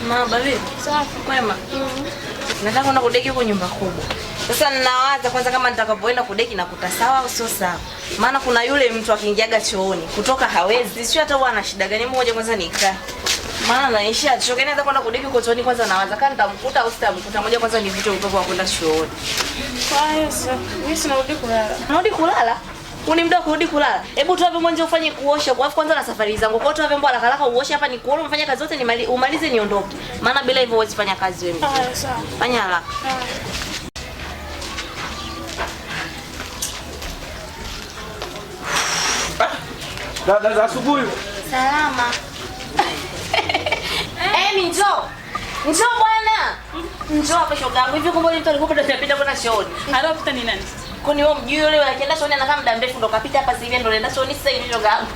Mama vipi? Safi. Kwema. Nataka kwenda kudeki huko nyumba kubwa. Sasa ninawaza kwanza kama nitakapoenda kudeki nakuta sawa au sio sawa. Maana kuna yule mtu akiingiaga chooni kutoka hawezi. Sio hata huwa ana shida gani. Ngoja kwanza nikaa. Maana naisha choka, naweza kwenda kudeki huko chooni kwanza nawaza kama nitamkuta au sitamkuta. Ngoja kwanza nivute upepo wa kwenda chooni. Kwa hiyo sasa mimi sinarudi kulala. Narudi kulala? Uni muda wa kurudi kulala. Hebu toa vyombo nje ufanye kuosha. Alafu kwanza na safari zangu. Kwa toa vyombo haraka haraka uoshe hapa ni kuona umefanya kazi zote ni umalize niondoke. Maana bila hivyo huwezi fanya kazi wewe. Haya sawa. Fanya haraka. Dada za asubuhi. Salama. Emi njoo. Njoo bwana. Njoo hapa shoga yangu. Hivi kumbe mtu alikuwa ndo anapita kwenda chooni. Aliyopita ni nani? Kwani wewe mjui yule akienda chooni anakaa muda mrefu ndo kapita hapa sasa hivi ndo anaenda chooni sasa hivi shoga yangu.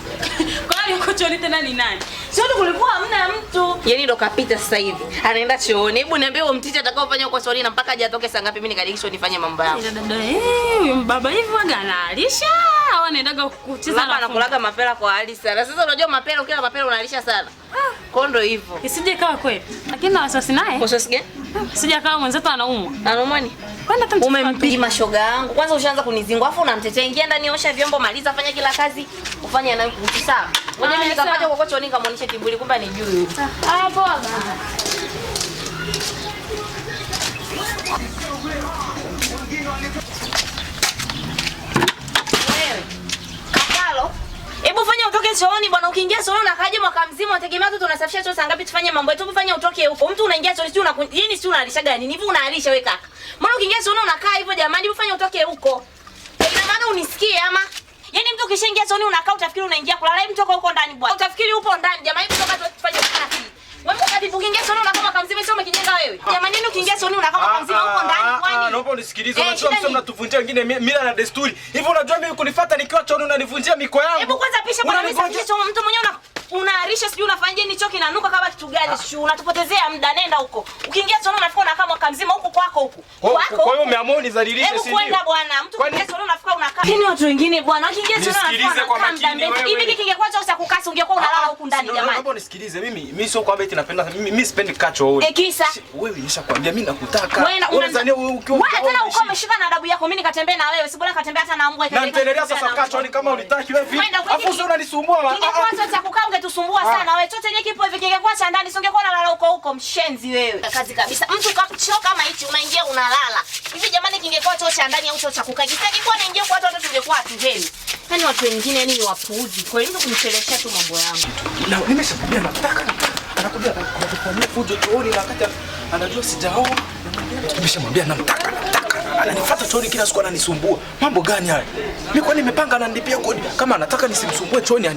Kwa hiyo yuko chooni tena ni nani? Chooni kulikuwa hamna mtu. Yaani ndo kapita sasa hivi. Anaenda chooni. Hebu niambie huo mtiti atakaofanya huko chooni na mpaka aje atoke saa ngapi mimi nikadiki chooni nifanye mambo yangu. Ila dada huyu baba hivi waga analisha au anaendaga kucheza Labda na anakulaga mapela kwa hali sana. Sasa unajua mapela ukila mapela unalisha sana. Kwa ndo hivyo. Isije kawa kweli. Lakini na wasiwasi naye. Wasiwasi gani? Isije kawa mwenzetu anaumwa. Anaumwa ni? Kwenda tu mtoto Umempima shoga yangu. Kwanza ushaanza kunizingua afu unamtetea. Ingia ndani osha vyombo, maliza, fanya kila kazi, ufanye nayo kuhusu sawa. Ngoja mimi nikapata kwa kocha nikamuonyeshe kiburi kumbe ni juu yule. Ah, poa baba. Wewe. Kakalo. Hebu fanya utoke chooni bwana, ukiingia chooni unakaaje mwaka mzima? Unategemea tu tunasafisha choo saa ngapi tufanye mambo yetu? Hebu fanya utoke huko. Mtu unaingia chooni sio yini sio unalishaga nini? Hivi unaalisha wewe kaka? Mbona ukiingia chooni unakaa hivyo jamani? Hebu fanya utoke huko. Ina maana unisikie ama? Yaani mtu ukishaingia chooni unakaa utafikiri unaingia kulala. Hebu toka huko ndani bwana. Utafikiri upo ndani jamani, hebu toka tufanye usafi. Wewe mtu ukiingia chooni unakaa mwaka mzima sio umekijenga wewe. Jamani nini ukiingia chooni unakaa mwaka mzima huko ndani kwani? Naomba unisikilize, unajua msio mnatuvunjia wengine mila na desturi. Hivi unajua mimi kunifuata nikiwa chooni unanivunjia miko yangu. Hebu kwanza pisha bwana, mimi safisha choo mtu mwenyewe unaarisha sijui unafanyaje ni choo kinanuka kama kitu gani sijui unatupotezea muda, nenda huko. Ukiingia chooni unafika unakaa mwaka mzima huko kwako huko. Kwako. Kwa hiyo umeamua unizalilishe si ndio? Hebu kwenda bwana, mtu ukiingia chooni unafika unakaa. Yaani watu wengine bwana, ukiingia chooni unafika kwa makini wewe. Hivi kingekuwa choo cha kukaa ungekuwa unalala huku ndani jamani. Naomba unisikilize mimi, mimi sio kwamba eti napenda mimi sipendi kukaa chooni. Kisa wewe nishakwambia mimi nakutaka. Wewe unadhania wewe ukiwa tena uko umeshika na adabu yako, mimi nikatembea na wewe, si bora katembea hata na mbwa. Na nitaendelea sasa kukaa chooni kama unitaki wewe vipi? Afu sio unanisumbua. Kingekuwa choo cha kukaa ungetusumbua sana wewe. Choo chenye kipo hivi kingekuwa cha ndani, si ungekuwa unalala huko huko mshenzi wewe. Kazi kabisa. Mtu kachoka kama hichi unaingia unalala. Hivi jamani kingekuwa choo cha ndani au choo cha kukaa. Kingekuwa naingia kwa watu tungekuwa hatuhemi. Yaani watu wengine yani ni wapuuzi. Kwa hiyo kunichelewesha tu mambo yangu. Na nimeshakwambia nataka. Anakuja anatufanyia fujo chooni na wakati anajua sijaoa. Nimeshamwambia namtaka, namtaka. Ananifuata chooni kila siku ananisumbua. Mambo gani haya? Mimi kwani nimepanga ananilipia kodi? Kama anataka nisimsumbue chooni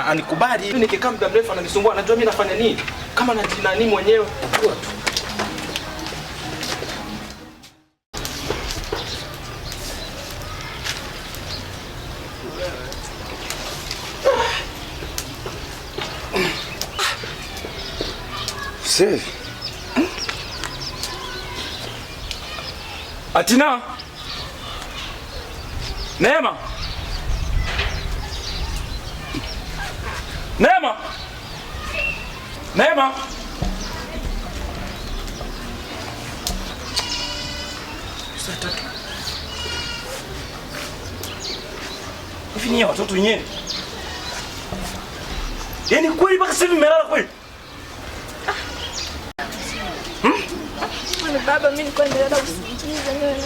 anikubali. Mimi nikikaa muda mrefu ananisumbua, anajua mimi nafanya nini? Kama najinani mwenyewe, jua tu. Safe. Atina. Neema. Neema. Neema. Saa tatu. Hivi ni watoto wenyewe. Yaani kweli mpaka sasa hivi mmelala kweli? Baba, mimi nilikuwa nimelala usingizi mimi.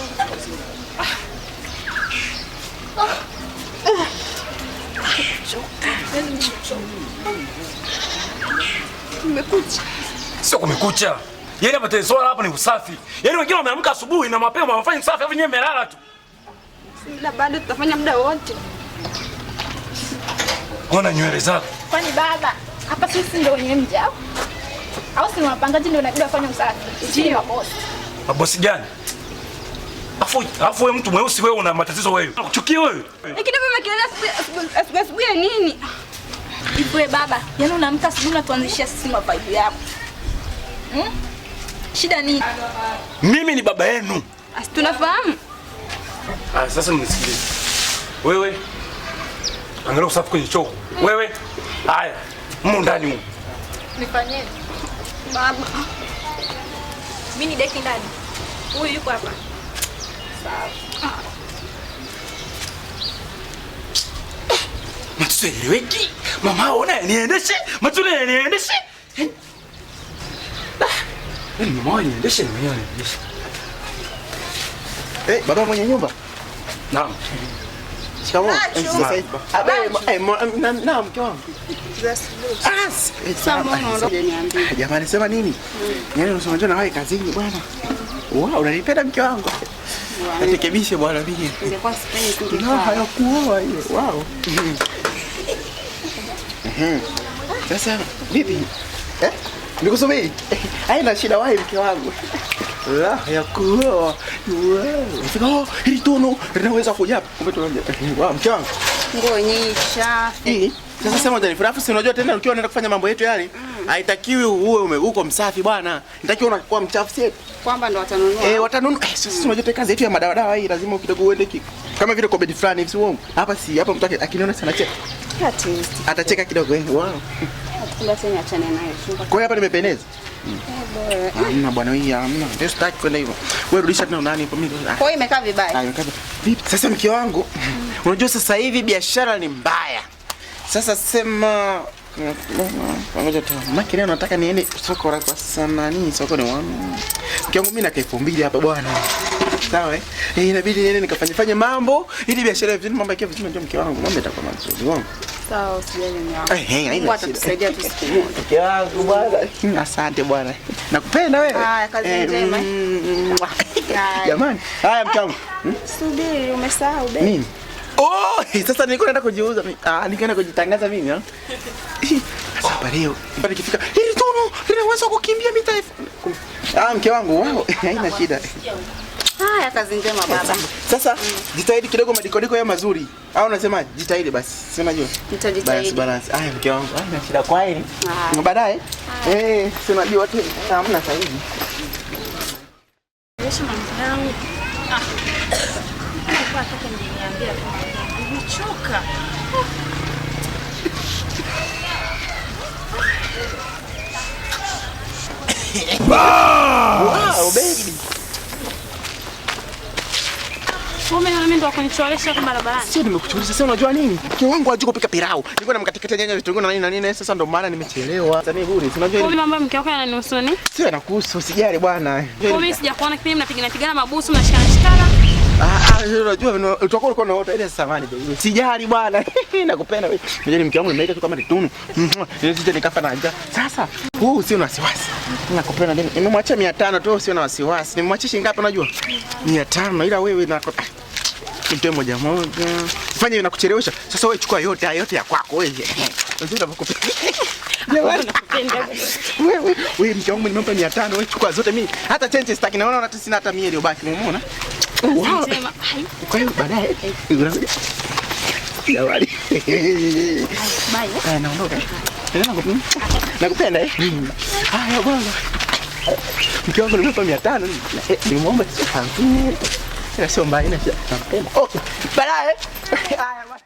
Kumekucha. Sio kumekucha. Yaani hapa tena swala hapa ni usafi. Yaani wengine wameamka asubuhi na mapema wamefanya usafi, alafu nyewe mmelala tu. Muda bado tutafanya muda wote. Ona nywele zako. Kwani baba, hapa sisi ndio wenye mji au? Au si wapangaji ndio inabidi wafanye usafi? Sisi ni mabosi. Mabosi gani? Afu wewe mtu mweusi wewe una matatizo wewe. Nakuchukia wewe. Lakini mimi kelele asubuhi ya nini? Ipo baba, yaani unaamka asubuhi unatuanzishia sisi mavibe yako. Shida nini? Mimi ni baba yenu. Asi tunafahamu. Ah, sasa mnisikilize. Wewe angalia usafi kwenye choo. Wewe haya, mumu ndani huko. Nifanyeje? Baba. Mimi ni deki ndani. Huyu yuko hapa. Sawa. Matatizo yaeleweki. Mama ona niendeshe, matatizo niendeshe. Yaani mama niendeshe na mwenyewe niendeshe. Eh, baba mwenye nyumba. Naam. Shikamoo. Naam, mke wangu. Jamani, sema nini? Yaani unasema njoo na wewe kazini bwana. Wow, unanipenda mke wangu. Narekebishe bwana mimi. Ningekuwa sipendi singefanya. Na hayakuoa hiyo. Wow. Sasa vipi? Eh? Nikusubiri. Haina shida, wahi mke wangu. La ya kuoa. Wow. Fika, oh, hili tono linaweza kuja hapa. Kumbe tunaje. Wow, mke wangu. Nguo yenyewe chafu. Sasa sema utanifurahi, si unajua tena ukiwa unaenda kufanya mambo yetu yale, haitakiwi uwe uko msafi bwana. Inatakiwa unakuwa mchafu sio? Kwamba ndo watanunua. Eh, watanunua. Sasa unajua tena kazi yetu ya madawa hii lazima kidogo uende kama vile comedy fulani hivi, si uongo? Hapa si hapa mtu akiniona sana cheka. Atacheka kidogo eh. Wow. Basi niachane naye. Kwa hiyo hapa nimependeza. Hamna bwana, hii hamna. Ndio sitaki kwenda hivyo. Wewe rudisha tena nani hapo mimi. Kwa hiyo imekaa vibaya. Ah, imekaa vipi? Sasa mke wangu, unajua sasa hivi biashara ni mbaya. Sasa sema ngoja tu. Maki leo nataka niende soko la kwa sana nini soko ni wangu. Mke wangu mimi na 2000 hapa bwana. Sawa eh? Inabidi niende nikafanye fanye mambo ili biashara vizuri, mambo yakiwa vizuri ndio mke wangu mambo yatakuwa mazuri. Wangu. Sawa, usijali mume wangu. Haina shida. Atatusaidia tu siku moja. Mke wangu bwana. Asante bwana. Nakupenda wewe. Haya, kazi njema. Jamani. Haya mke wangu. Subiri, umesahau baby. Nini? Oh, sasa nilikuwa naenda kujiuza mimi. Ah, nikaenda kujitangaza mimi ah. Sasa hapa leo nikifika, hili tono linaweza kukimbia mita 1000. Ah, mke wangu, wao, haina shida. Haya, kazi njema baba. Sasa jitahidi kidogo madikodiko ya mazuri. Au unasema jitahidi basi. Si unajua? Nitajitahidi. Balance, balance. Haya mke wangu, haina shida kwa heri. Baadaye. Eh, si unajua tu hamna sasa hivi. Yesu mama yangu. Ah. Nilikuwa nataka niambie tu. Nimechoka. Wow, baby. Wewe na mimi ndo kunicholesha kwa barabarani. Sio nimekucholesha, sasa unajua nini? Mke wangu hajui kupika pilau. Nilikuwa namkatikata nyanya vitunguu na nini na nini, sasa ndo maana nimechelewa. Sasa mimi bure, si unajua nini? Mambo mke wako yananihusu nini? Sio yanakuhusu, usijali bwana. Mimi sijakuona kipindi mnapigana pigana mabusu mnashikana shikana. Unajua utakuwa ulikuwa unaota ile samani baby. Sijali bwana. Nakupenda wewe. Unajua mke wangu nimeita tu kama litunu. Nisije nikafa na njaa. Sasa huu sio na wasiwasi. Nakupenda nini? Nimemwachia 500 tu, sio na wasiwasi. Nimemwachia shilingi ngapi unajua? 500 ila wewe na mtoe moja moja. Fanya hivi nakuchelewesha. Sasa wewe chukua yote yote ya kwako wewe. Unajua nakupenda. Nakupenda. Wewe wewe mke wangu nimempa 500, wewe chukua zote mimi. Hata change sitaki. Naona hata sina hata 100 iliyobaki. Umeona? Wow. Kwa hiyo baadaye unakuja. Jamani. Bye. Ah, naondoka. Nakupenda eh. Haya bwana. Mke wangu nimempa 500. Nimeomba 50. Ila sio mbaya, ina shida. Nakupenda. Okay. Baadaye. Haya bwana.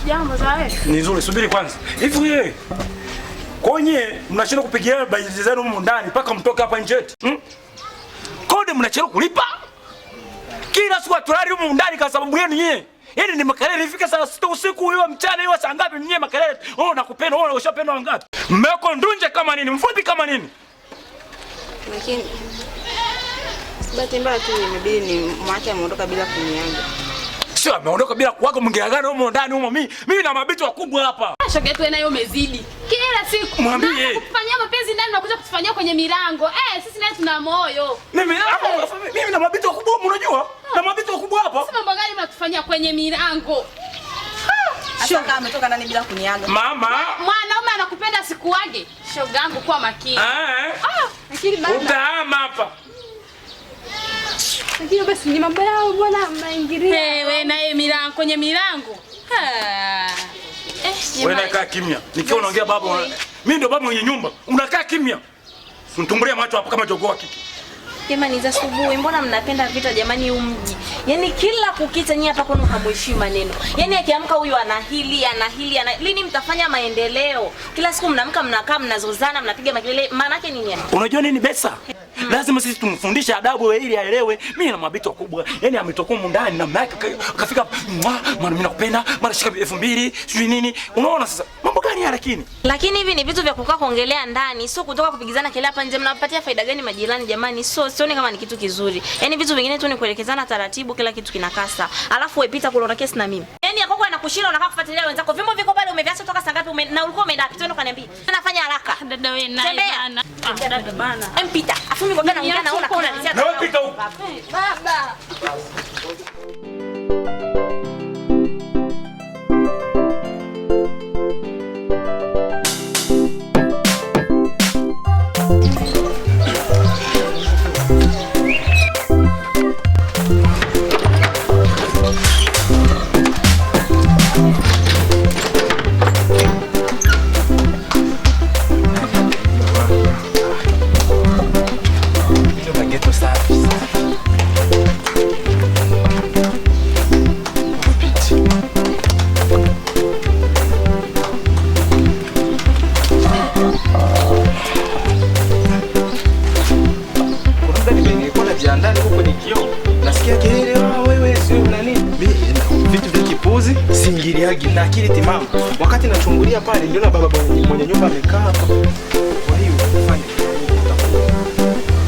Jambo za wewe. Ni nzuri, subiri kwanza. Hivi wewe kwenye mnashindwa kupigia bajeti zenu humu ndani mpaka mtoke hapa nje eti? Kodi mnachelewa kulipa? Kila siku atulali humu ndani kwa sababu yenu nyie. Yaani ni makelele ifika saa 6 usiku hiyo mchana hiyo saa ngapi nyie makelele. Oh nakupenda, oh ushapendwa wangapi? Mmeko ndunje kama nini? Mfupi kama nini? Lakini bahati mbaya tu imebidi ni mwache ameondoka bila kuniaga. Sio ameondoka bila kuaga, mngeagana humo ndani humo. Mimi na mabiti wakubwa hapa. Shoga yetu nayo umezidi. Kila siku mwambie kufanyia mapenzi ndani na kuja kutufanyia kwenye milango. Sisi naye tuna moyo. Mimi mimi na mabiti wakubwa, unajua? Na mabiti wakubwa hapa. Sasa mambo gani mnatufanyia kwenye milango? Sasa kama ametoka ndani bila kuniaga. Mama, mwanaume anakupenda sikuage. Shoga yangu kwa makini. Lakini baba utaama hapa. Lakini basi ni mambo yao bwana, mnaingilia. Wewe naye milango kwenye milango. Wewe unakaa kimya. Nikiwa naongea baba, mimi ndio baba mwenye nyumba. Unakaa kimya. Unitumbulia macho hapo kama jogoo kiki. Jamani za asubuhi, mbona mnapenda vita jamani huu mji? Yaani kila kukicha nyinyi hapa kwenu hamuheshimu maneno. Yaani akiamka huyu anahili, anahili, ana lini mtafanya maendeleo? Kila siku mnaamka mnakaa mnazozana, mnapiga makelele. Maana yake nini yani? Unajua nini Besa? Lazima sisi tumfundishe adabu ili aelewe. Mimi na mabiti wakubwa. Yaani ametoka humu ndani na mume wake akafika, mwana mimi nakupenda, mara shika 2000, sijui nini. Unaona sasa mambo gani haya lakini? Lakini hivi ni vitu vya kukaa kuongelea ndani, sio kutoka kupigizana kelele hapa nje. Mnapatia faida gani majirani jamani? Sio, sioni kama ni kitu kizuri. Yaani vitu vingine tu ni kuelekezana taratibu, kila kitu kinakaa sawa. Alafu wewe pita kule kesi na mimi. Yaani yako anakushinda unakaa kufuatilia wenzako. Vyombo viko pale umeviacha toka saa ngapi na ulikuwa umeenda wapi? Twende kaniambie. Nafanya haraka. Dada wewe naye bana. Dada bana. Mpita. Afu mimi kwa gani naongea naona kama unanitia. Na wewe pita huko. Baba. Na akili timamu. Wakati nachungulia pale niliona baba mwenye nyumba amekaa hapa. Kwa hiyo fanya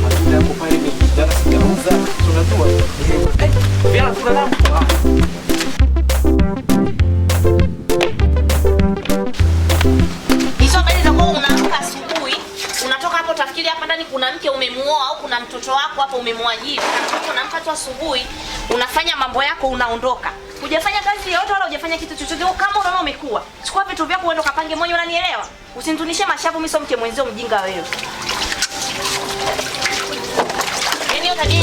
matunda yako pale mengi jana sijauza, tunajua. Vya tuna damu. Hizo habari za kwa unaamka asubuhi, unatoka hapo utafikiri hapa ndani kuna mke umemuoa au kuna mtoto wako hapo umemwajiri. Unaamka tu asubuhi, unafanya mambo yako unaondoka. Hujafanya kazi yoyote wala hujafanya kitu chochote. Kama unaona umekua, chukua vitu vyako uende ukapange mwenyewe, unanielewa? Usinitunishe mashavu, mimi sio mke mwenzio mjinga wewe. Yaani hiyo tabia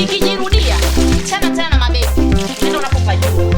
ikijirudia, chana tena na mabeki. Ndio unapopajua.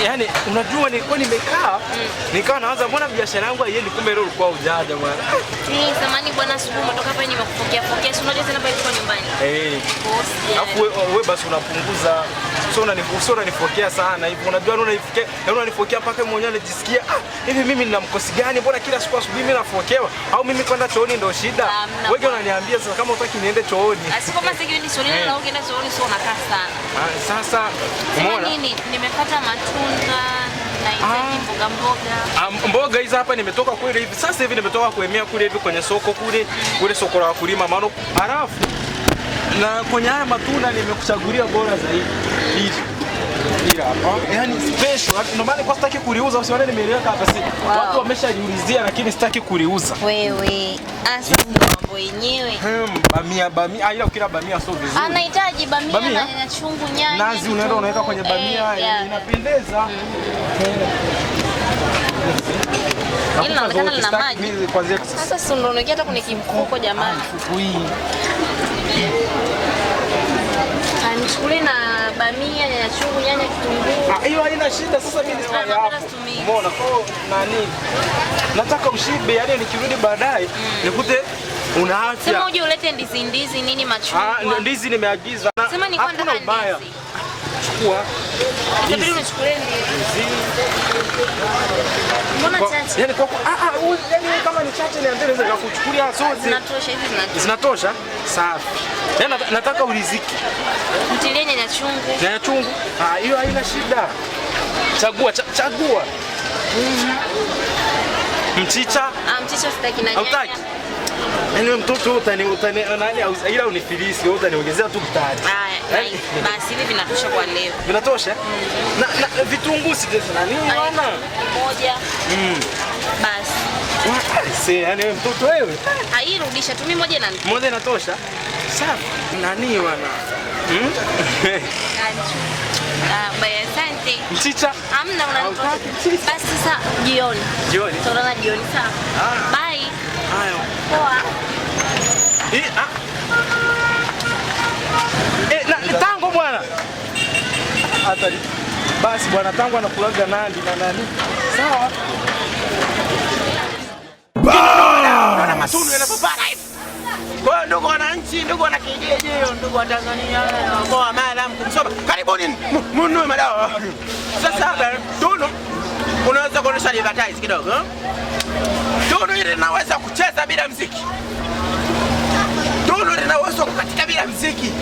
Yaani unajua nilikuwa nimekaa nikawa naanza mbona biashara yangu haiendi, kumbe leo ulikuwa hujaja bwana. Samani bwana, asubuhi umetoka hapa nimekupokea pokea. Si unajua tena pale tuko nyumbani. Alafu wewe basi unapunguza. Sio unanifokea sana hivi. Unajua unanifokea, yaani unanifokea mpaka mwenyewe anajisikia hivi mimi nina mkosi gani? Mbona kila siku asubuhi mimi nafokewa? Au mimi kwenda chooni ndio shida? Wewe unaniambia sasa kama hutaki niende chooni. Asi kama sasa hivi chooni na ukienda chooni sio unakaa sana. Sasa umeona? Nini? Nimepata matunda na hizi mboga mboga. Mboga hizi hapa nimetoka kule hivi. Sasa hivi nimetoka kuemea kule hivi kwenye soko kule, kule soko la wakulima maana. Halafu na kwenye haya matunda nimekuchagulia bora zaidi. Hili. Hili hapa. Yaani special. Ndio maana kwa sitaki kuliuza, usione nimeliweka hapa si. Watu wameshajiulizia lakini sitaki kuliuza. Wewe, asa mambo yenyewe. Bamia bamia, ila ukila bamia sio vizuri. Anahitaji bamia na nyanya chungu, nyanya. Nazi unaenda unaweka kwenye bamia, inapendeza. Ile inaonekana lina maji. Sasa si unaonekana hata kwenye kimfuko jamani. Mfuko hii. Nichukulie na bamia, nyanya chungu, nyanya, kitunguu. Ah, hiyo haina shida. Sasa mimi Ah, hapo. Umeona kwa hiyo nani? Nataka ushibe, yani nikirudi baadaye nikute una afya. Sema uje ulete ndizi ndizi nini machungwa. Ah, ndizi nimeagiza. Sema nilikuwa nataka ndizi. Chukua. Itabidi unichukulie ndizi. Mbona chache? Yaani kwa yani kama ni chache niambie naweza kukuchukulia zote. Zinatosha hizi zinatosha. Zinatosha? Safi. Yaani nataka uriziki. Mtilie nyanya chungu. Nyanya chungu? Ah, hiyo haina shida. Chagua, chagua. Mchicha? Ah, mchicha sitaki na nyanya. Hautaki? Yaani wewe mtoto utani nani ila unifilisi, wewe utaniongezea tu mtaji. Haya, basi hivi vinatosha kwa leo. Vinatosha? Na vitunguu si nani bwana? Moja. Basi. Si, yani wewe mtoto wewe. Hairudisha tu mimi moja na moja inatosha. Safi. Nani bwana? Ah, bye, asante. Mchicha? Hamna, unanitosha. Basi sasa jioni. Jioni. Tutaonana jioni sawa. Bye. Hayo. Poa. Na tango bwana. Hata basi bwana tango anakulaga nani na nani. Sawa. Bana matunu yanapopara hivi. Kwa hiyo ndugu wananchi, ndugu wana kijiji, ndugu wa Tanzania, mkoa Mara, Msoma, karibuni mnunue madawa. Sasa hapa Tunu unaweza kuonesha advertise kidogo. Tunu ile inaweza kucheza bila muziki. Tunu linaweza kukatika bila muziki.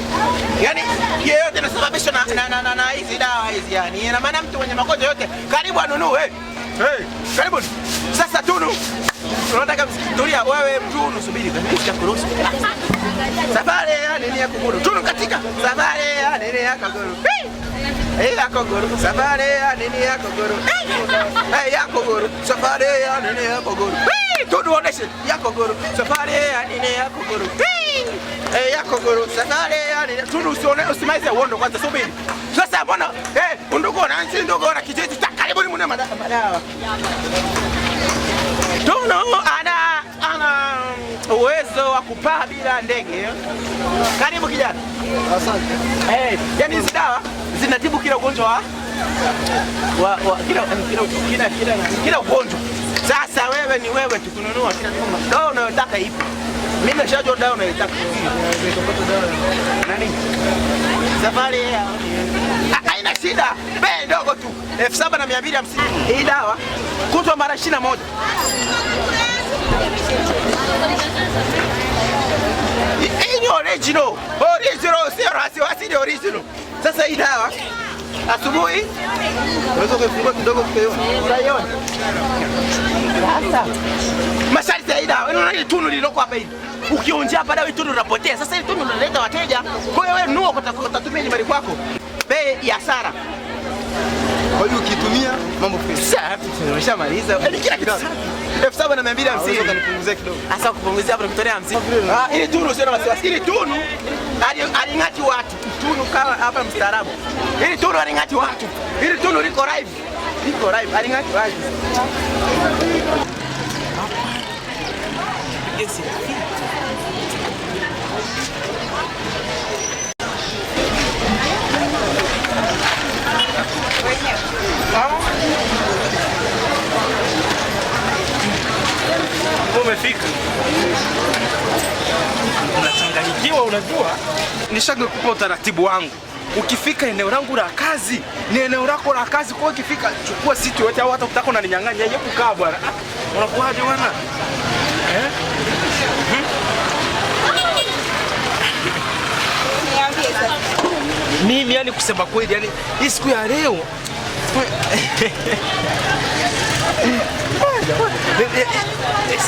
Yaani yeyote inasababishwa na hizi dawa hizi yani. Ina maana mtu mwenye magonjwa yote karibu anunue. Hey, karibuni. Sasa Tunu unataka muziki, tulia wewe Tunu, subiri nitakuruhusu. Safari ya nini ya kuguru. Tunu katika safari ya nini ya kuguru. Eh ya kuguru. Safari ya nini ya kuguru. Eh ya kuguru. Safari ya nini ya kuguru. Tunu oneshe ya kuguru. Safari ya nini ya kuguru. Eh ya kuguru. Safari ya nini. Tunu usione usimalize uondo kwanza, subiri. Sasa mbona ndugu wananchi, ndugu wana kijiji, karibuni mna madawa. Tunu ana uwezo wa kupaa bila ndege. Karibu kijana. Asante. Yani hizi dawa zinatibu kila ugonjwa wa kila ugonjwa. Sasa wewe ni wewe tukununua kila dawa unayotaka ipo. Mimi nishajua dawa unayotaka. Nani? Safari haina shida. Bei ndogo tu. 7250. Hii dawa kutwa mara 21. Hii ni original. Original sio wasiwasi, ni original. Sasa hii dawa asubuhi unaweza kuifungua kidogo ukaiona. Utaiona. Sasa masharti ya hii dawa, unaona ile tunu lililoko hapa hivi. Ukionja hapa dawa hii tunu unapotea. Sasa ile tunu unaleta wateja. Kwa hiyo wewe nunua utatumia nyumbani kwako. Bei ya hasara. Kwa hiyo ukitumia mambo fresh. Safi, tumeshamaliza. Yaani kila kitu safi. 7250. Unaweza kunipunguzia kidogo? Sasa kupunguzia hapo nikutolea 50. Ah, ili tunu sio na wasiwasi. Ili tunu alingati watu. Tunu kama hapa mstaarabu. Ili tunu alingati watu. Ili tunu liko live. Liko live, alingati watu. Umefika. Unachanganyikiwa, unajua? Nishakupa utaratibu wangu. Ukifika eneo langu la kazi, ni eneo lako la kazi. Kwa hiyo ukifika chukua siti yote au hata ukitaka unaninyang'anya, hebu kaa bwana. Unakuaje bwana? Eh? Niambie sasa. Mimi yani kusema kweli yani hii siku ya leo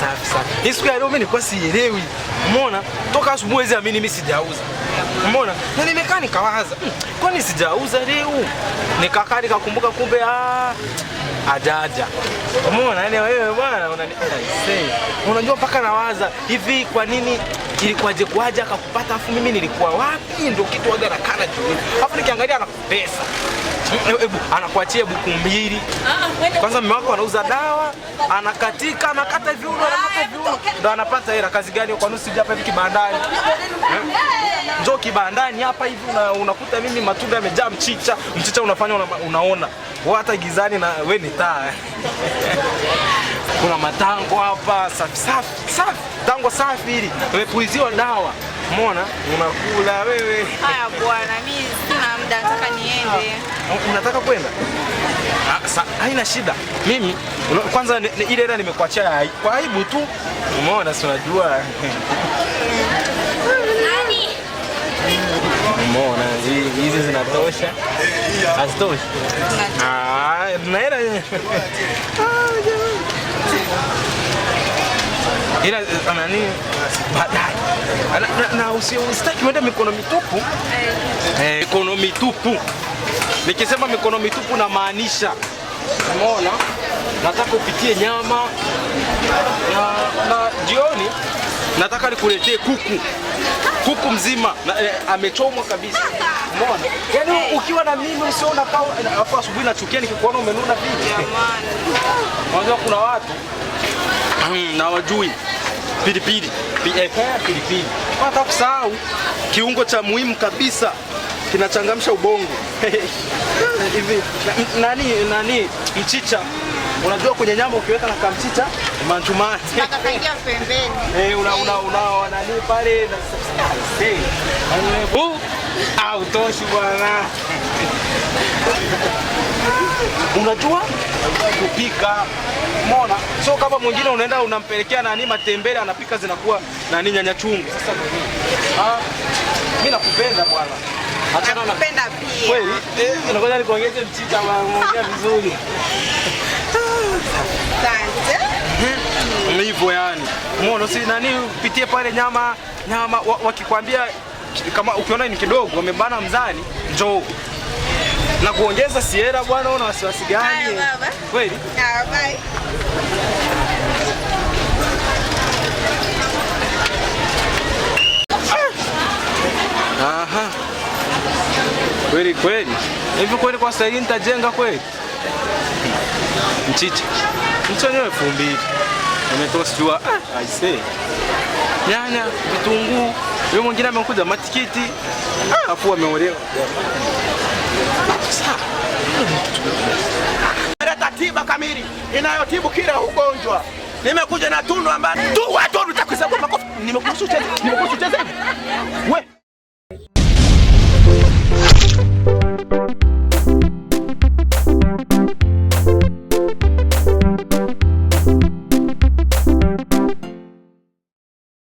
safi safi. Hii siku ya leo mimi nilikuwa sielewi. Umeona? Toka asubuhi huwezi amini mimi sijauza. Umeona? Na nimekaa nikawaza, kwani sijauza leo? Nikakaa nikakumbuka kumbe ajaja. Umeona? Yaani wewe bwana unani unajua mpaka nawaza hivi kwa nini ilikuwaje kwaje akakupata afu mimi nilikuwa wapi? Ndio kitu waga nakana juu. Afu nikiangalia ana pesa. Hebu anakuachia buku mbili. Kwanza mume wako anauza dawa, anakatika, anakata viuno, anakata viuno. Ndio anapata hela. Kazi gani kwa nusu hapa hivi kibandani? Njoo kibandani hapa hivi unakuta mimi matunda yamejaa mchicha. Mchicha unafanya unaona. Wewe hata gizani na wewe ni taa. Kuna matango hapa safi safi safi. Tango safi hili. Imepuliziwa dawa. Umeona? Unakula wewe. Haya bwana, mimi sina muda, nataka niende. Unataka kwenda? Haina shida. Mimi kwanza ile hela nimekuachia kwa aibu tu. Umeona, si unajua. Nani? Umeona hizi zinatosha? Hazitoshi. Na hela. Ila nani baadaye. Na usitaki uende mikono mitupu. Mikono mitupu. Nikisema mikono mitupu na maanisha. Umeona? Nataka upitie nyama na jioni nataka nikuletee kuku. Kuku mzima na, amechomwa kabisa. Umeona? Yaani ukiwa na mimi usiona kama hapo asubuhi nachukia nikikuona umenuna vipi. Jamani. Unajua kuna watu na wajui pilipili. Pilipili. Hata kusahau kiungo cha muhimu kabisa kinachangamsha ubongo. Hivi nani mchicha. Unajua kwenye nyama ukiweka na kamchicha manchumani. Nakaingia pembeni. Una nani pale na utoshi bwana. Unajua kupika. Umeona? Sio kama mwingine unaenda unampelekea nani matembele anapika zinakuwa nani nyanya chungu. Sasa nini? Mimi nakupenda bwana. Achana na nakupenda pia. Kweli? Ngoja nikuongeze mchicha bwana, umeongea vizuri. Asante. Hivyo yani. Umeona si nani upitie pale nyama wakikwambia kama ukiona ni kidogo wamebana mzani njoo. Na kuongeza siera bwana, una wasiwasi gani? Haya baba. Kweli? Ah, bye. Aha. Kweli kweli. Hivi kweli kwa sasa nitajenga kweli? Mchicha. Mchicha wenyewe 2000. Nimetoa I say. Nyanya, vitunguu, yule mwingine amekuja matikiti. Afu ameolewa. Leta tiba kamili inayotibu kila ugonjwa. Nimekuja na tunu ambayo tu watu tutakuhesabu makofi. Nimekuruhusu ucheze. Nimekuruhusu ucheze. We,